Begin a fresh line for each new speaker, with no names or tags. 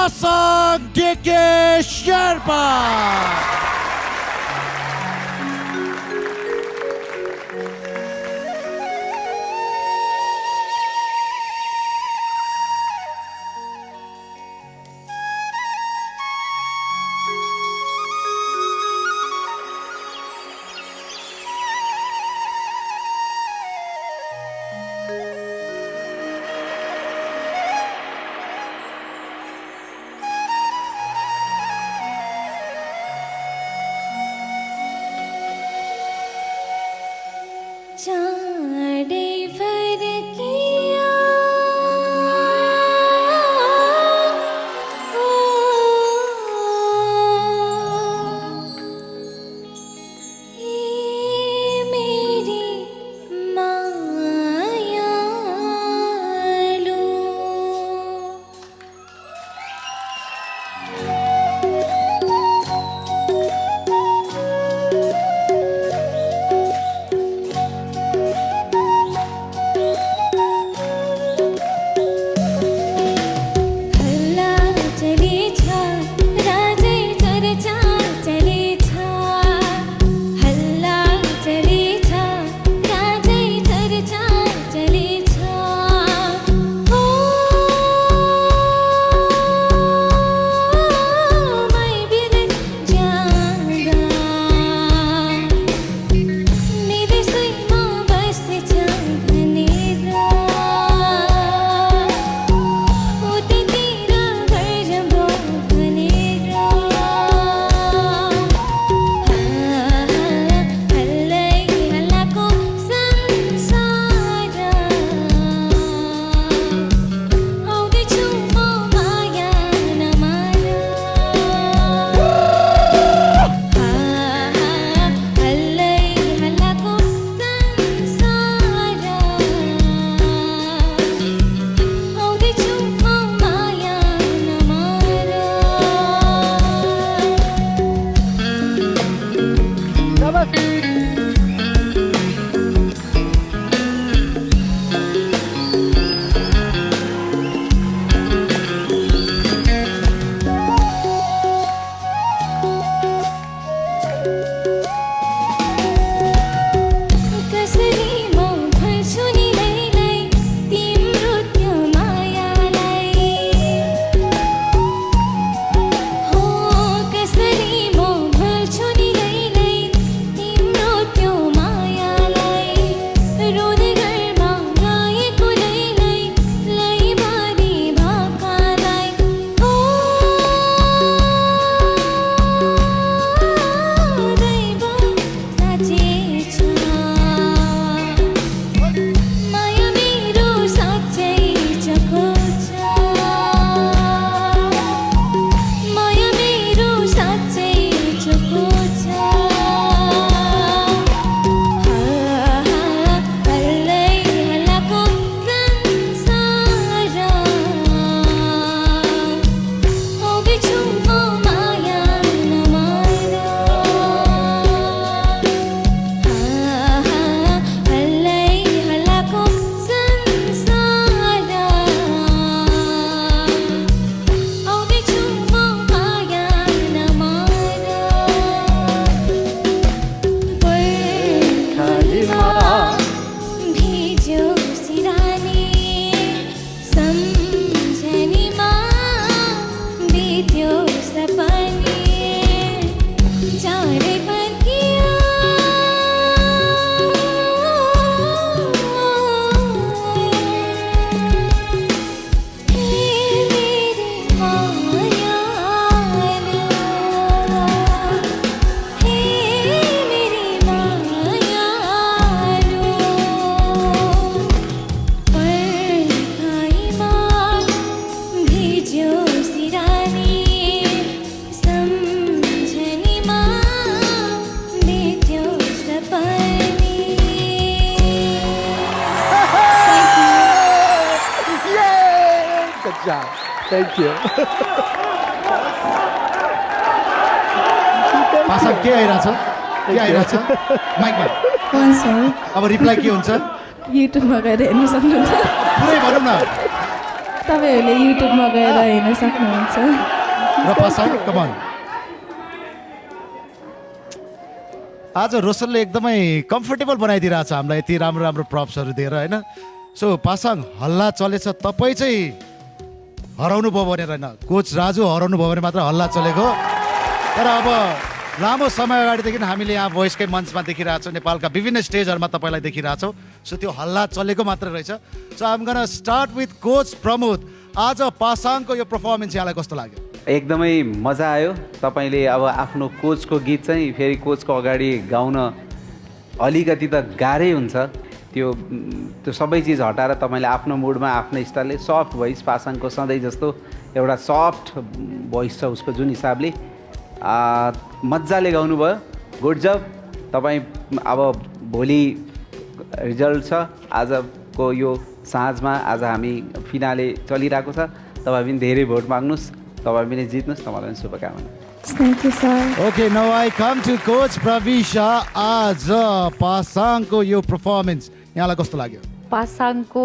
Pasang डेके Sherpa
job. Thank you.
पासा के आइरहेछ के आइरहेछ माइकमा
सर
अब रिप्लाई के हुन्छ
युट्युबमा गएर हेर्न सक्नुहुन्छ
पुरै भनौँ न
तपाईँहरूले युट्युबमा गएर हेर्न सक्नुहुन्छ
र पासाङ कमान आज रोशनले एकदमै कम्फर्टेबल बनाइदिइरहेछ हामीलाई यति राम्रो राम्रो प्रप्सहरू दिएर होइन सो पासाङ हल्ला चलेछ तपाईँ चाहिँ हराउनु भयो भनेर होइन कोच राजु हराउनु भयो भने मात्र हल्ला चलेको तर अब लामो समय अगाडिदेखि हामीले यहाँ भोइसकै मञ्चमा देखिरहेछौँ नेपालका विभिन्न स्टेजहरूमा तपाईँलाई देखिरहेछौँ सो त्यो हल्ला चलेको मात्र रहेछ so I'm gonna start with coach Pramod आज पासाङको यो पर्फर्मेन्स यहाँलाई कस्तो लाग्यो
एकदमै मजा आयो तपाईँले अब आफ्नो कोचको गीत चाहिँ फेरि कोचको अगाडि गाउन अलिकति त गाह्रै हुन्छ त्यो सबै चिज हटाएर तपाईँले आफ्नो मुडमा आफ्नो स्टाइलले सफ्ट भोइस पासाङको सधैँ जस्तो एउटा सफ्ट भोइस छ उसको जुन हिसाबले मजाले गाउनुभयो गुड जब तपाईँ अब भोलि रिजल्ट छ आजको यो साँझमा आज हामी फिनाले चलिरहेको छ तपाईँ पनि धेरै भोट माग्नुहोस् तपाईँ पनि जित्नुहोस् तपाईँलाई पनि शुभकामना
thank you sir
Okay, now I come to Coach Pravisha. आज पासाङको यो पर्फर्मेन्स यहाँलाई कस्तो लाग्यो
पासाङको